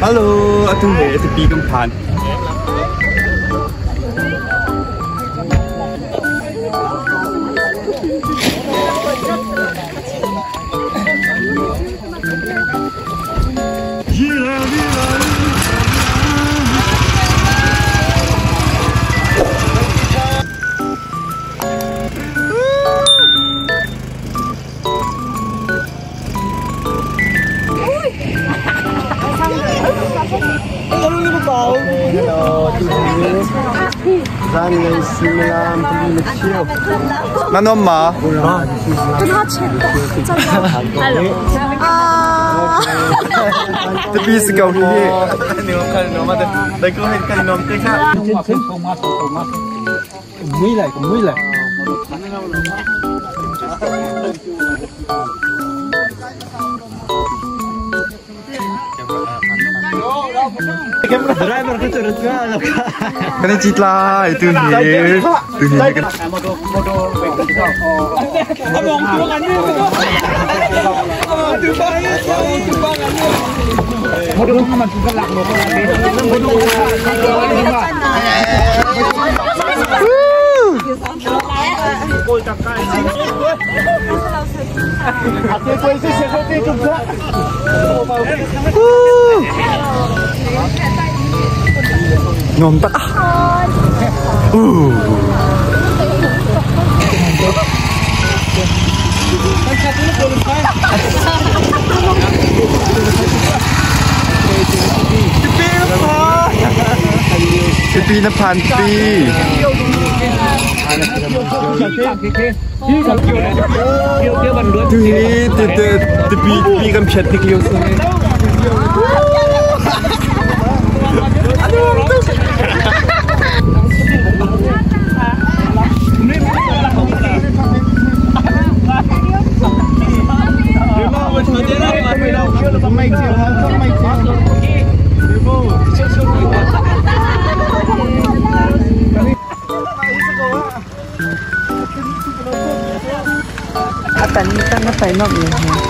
Hello, atu he tipi kan phan. Zanlei suimilam pali le cheu. Na nom ma? Tapi si kau hi. Kan i cit lai tu hi. Tu hi kan Nuam tak ah. Tipi na phan pi. Tu hi tipi tipi kan phiat tik lio si.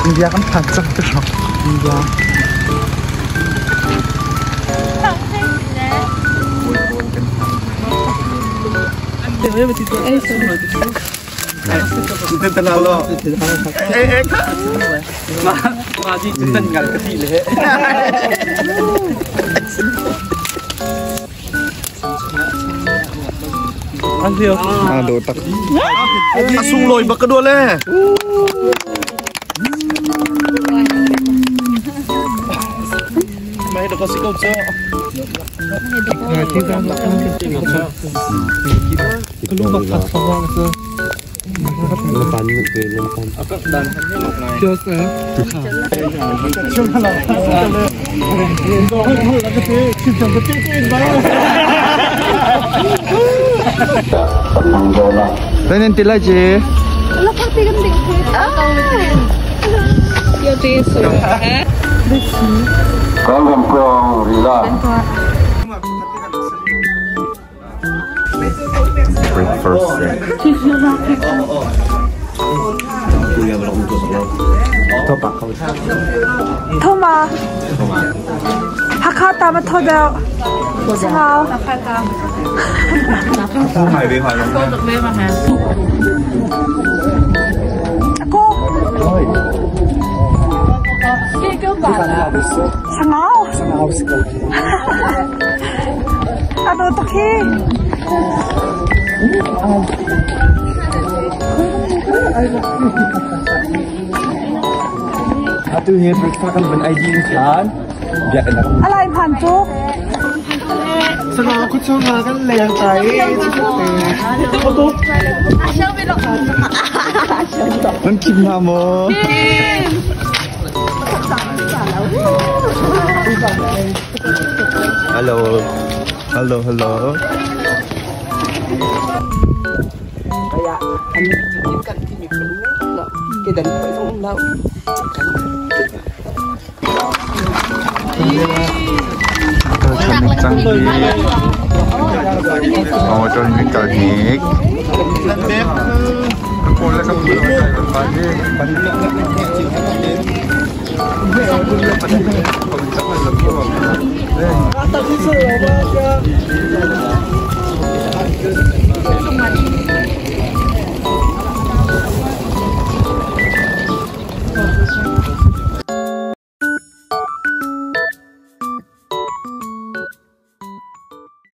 India kan phan cang te hrawng. India. Do tak. A sunglawi bak ka dua le. Mai da ko si ko cho. Đây nên tin lại chị. Thoma. Hakha ta ma tho deuh. Sangau. Ako. Sangau. Ano to ki? Atu he breakfast kan ban ID in khan. Biak in Alai phan tuk. Sangau ku cho nga kan leng tai. Nan kim na mo. Hello. Hello, hello. Kaya an kan ti mi ke dan pa zong lau. Cang hi. Oh, cho nên cả nghịch. Cô lại không biết cái Tak hi so lo ba.